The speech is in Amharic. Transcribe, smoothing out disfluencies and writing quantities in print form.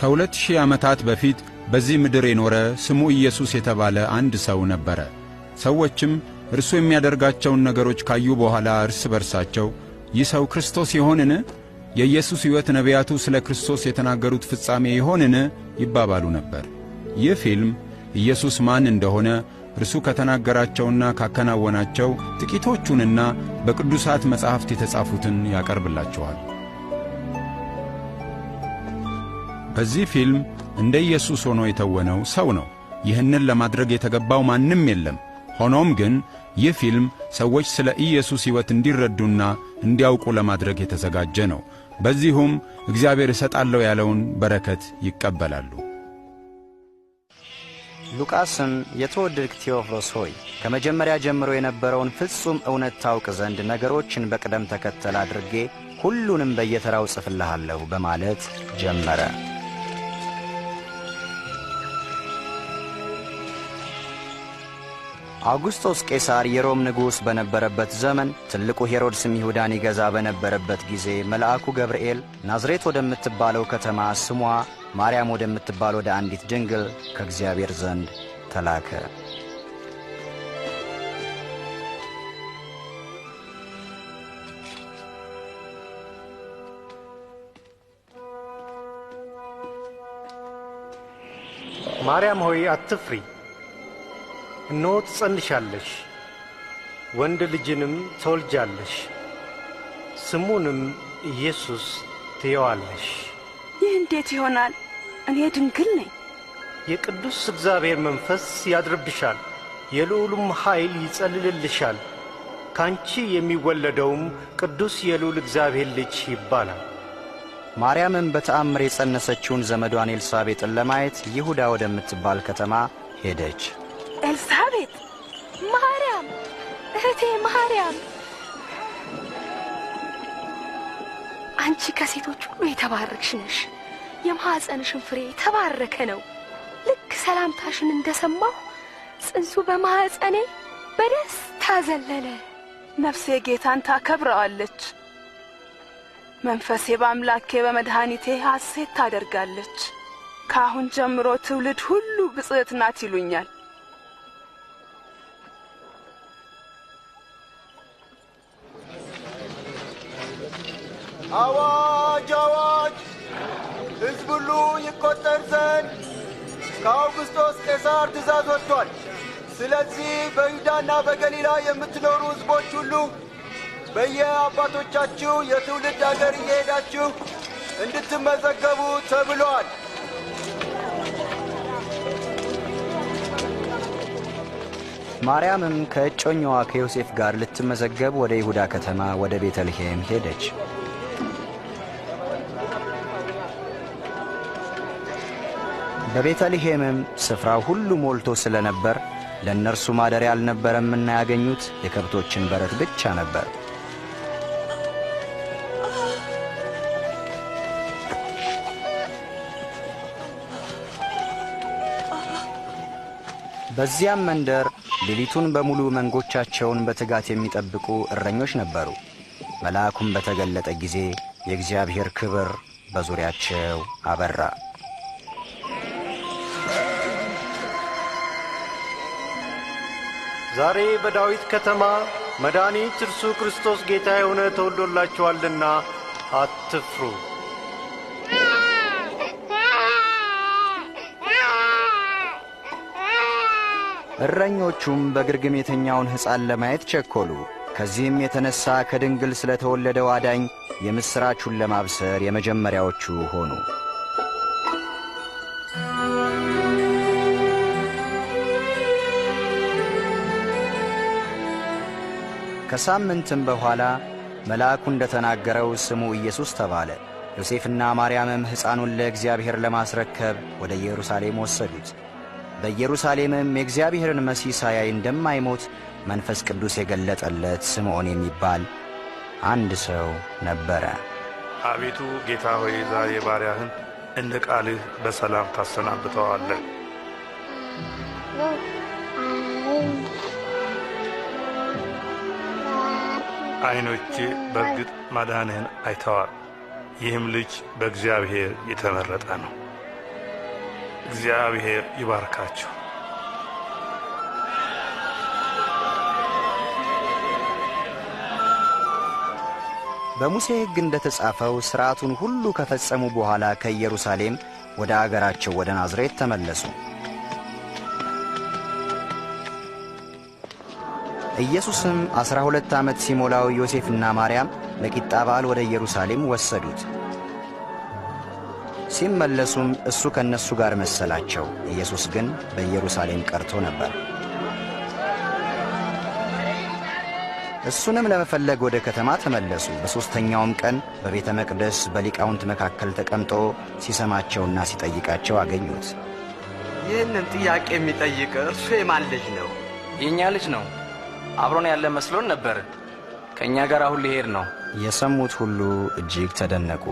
ከ2000 ዓመታት በፊት በዚህ ምድር የኖረ ስሙ ኢየሱስ የተባለ አንድ ሰው ነበረ። ሰዎችም እርሱ የሚያደርጋቸውን ነገሮች ካዩ በኋላ እርስ በርሳቸው ይህ ሰው ክርስቶስ ይሆንን? የኢየሱስ ሕይወት ነቢያቱ ስለ ክርስቶስ የተናገሩት ፍጻሜ ይሆንን? ይባባሉ ነበር። ይህ ፊልም ኢየሱስ ማን እንደሆነ እርሱ ከተናገራቸውና ካከናወናቸው ጥቂቶቹንና በቅዱሳት መጻሕፍት የተጻፉትን ያቀርብላችኋል። በዚህ ፊልም እንደ ኢየሱስ ሆኖ የተወነው ሰው ነው። ይህንን ለማድረግ የተገባው ማንም የለም። ሆኖም ግን ይህ ፊልም ሰዎች ስለ ኢየሱስ ሕይወት እንዲረዱና እንዲያውቁ ለማድረግ የተዘጋጀ ነው። በዚሁም እግዚአብሔር እሰጣለሁ ያለውን በረከት ይቀበላሉ። ሉቃስም የተወደድክ ቴዎፍሎስ ሆይ ከመጀመሪያ ጀምሮ የነበረውን ፍጹም እውነት ታውቅ ዘንድ ነገሮችን በቅደም ተከተል አድርጌ ሁሉንም በየተራው ጽፍልሃለሁ በማለት ጀመረ። አውግስጦስ ቄሳር የሮም ንጉሥ በነበረበት ዘመን ትልቁ ሄሮድስም ይሁዳን ይገዛ በነበረበት ጊዜ መልአኩ ገብርኤል ናዝሬት ወደምትባለው ከተማ ስሟ ማርያም ወደምትባል ወደ አንዲት ድንግል ከእግዚአብሔር ዘንድ ተላከ። ማርያም ሆይ አትፍሪ፣ እነሆ ትጸንሻለሽ፣ ወንድ ልጅንም ትወልጃለሽ፣ ስሙንም ኢየሱስ ትየዋለሽ። ይህ እንዴት ይሆናል? እኔ ድንግል ነኝ። የቅዱስ እግዚአብሔር መንፈስ ያድርብሻል፣ የልዑሉም ኃይል ይጸልልልሻል። ካንቺ የሚወለደውም ቅዱስ የልዑል እግዚአብሔር ልጅ ይባላል። ማርያምም በተአምር የጸነሰችውን ዘመዷን ኤልሳቤጥን ለማየት ይሁዳ ወደምትባል ከተማ ሄደች። ኤልሳቤጥ፣ ማርያም፣ እህቴ ማርያም፣ አንቺ ከሴቶች ሁሉ የተባረክሽ ነሽ፣ የማኅፀንሽም ፍሬ የተባረከ ነው። ልክ ሰላምታሽን እንደሰማሁ ጽንሱ በማኅፀኔ በደስታ ዘለለ። ነፍሴ ጌታን ታከብረዋለች፣ መንፈሴ በአምላኬ በመድኃኒቴ ሐሴት ታደርጋለች። ከአሁን ጀምሮ ትውልድ ሁሉ ብፅዕት ናት ይሉኛል። አዋጅ አዋጅ! ሕዝብ ሁሉ ይቈጠር ዘንድ ከአውግስጦስ ቄሳር ትእዛዝ ወጥቷል። ስለዚህ በይሁዳና በገሊላ የምትኖሩ ሕዝቦች ሁሉ በየአባቶቻችሁ የትውልድ አገር እየሄዳችሁ እንድትመዘገቡ ተብሏል። ማርያምም ከእጮኛዋ ከዮሴፍ ጋር ልትመዘገብ ወደ ይሁዳ ከተማ ወደ ቤተልሔም ሄደች። በቤተልሔምም ስፍራው ሁሉ ሞልቶ ስለነበር ለእነርሱ ማደሪያ አልነበረምና ያገኙት የከብቶችን በረት ብቻ ነበር። በዚያም መንደር ሌሊቱን በሙሉ መንጎቻቸውን በትጋት የሚጠብቁ እረኞች ነበሩ። መልአኩም በተገለጠ ጊዜ የእግዚአብሔር ክብር በዙሪያቸው አበራ። ዛሬ በዳዊት ከተማ መድኃኒት እርሱ ክርስቶስ ጌታ የሆነ ተወልዶላችኋልና አትፍሩ። እረኞቹም በግርግም የተኛውን ሕፃን ለማየት ቸኰሉ። ከዚህም የተነሣ ከድንግል ስለተወለደው አዳኝ የምሥራቹን ለማብሰር የመጀመሪያዎቹ ሆኑ። ከሳምንትም በኋላ መልአኩ እንደተናገረው ስሙ ኢየሱስ ተባለ። ዮሴፍና ማርያምም ሕፃኑን ለእግዚአብሔር ለማስረከብ ወደ ኢየሩሳሌም ወሰዱት። በኢየሩሳሌምም የእግዚአብሔርን መሲህ ሳያይ እንደማይሞት መንፈስ ቅዱስ የገለጠለት ስምዖን የሚባል አንድ ሰው ነበረ። አቤቱ ጌታ ሆይ ዛሬ ባሪያህን እንደ ቃልህ በሰላም ታሰናብተዋለህ። ዓይኖቼ በእርግጥ ማዳንህን አይተዋል። ይህም ልጅ በእግዚአብሔር የተመረጠ ነው። እግዚአብሔር ይባርካችሁ። በሙሴ ሕግ እንደ ተጻፈው ሥርዓቱን ሁሉ ከፈጸሙ በኋላ ከኢየሩሳሌም ወደ አገራቸው ወደ ናዝሬት ተመለሱ። ኢየሱስም 12 ዓመት ሲሞላው ዮሴፍና ማርያም ለቂጣ በዓል ወደ ኢየሩሳሌም ወሰዱት። ሲመለሱም እሱ ከእነሱ ጋር መሰላቸው። ኢየሱስ ግን በኢየሩሳሌም ቀርቶ ነበር። እሱንም ለመፈለግ ወደ ከተማ ተመለሱ። በሦስተኛውም ቀን በቤተ መቅደስ በሊቃውንት መካከል ተቀምጦ ሲሰማቸውና ሲጠይቃቸው አገኙት። ይህንን ጥያቄ የሚጠይቅ እርሱ የማን ልጅ ነው? የእኛ ልጅ ነው። አብሮን ያለ መስሎን ነበር። ከእኛ ጋር አሁን ሊሄድ ነው። የሰሙት ሁሉ እጅግ ተደነቁ።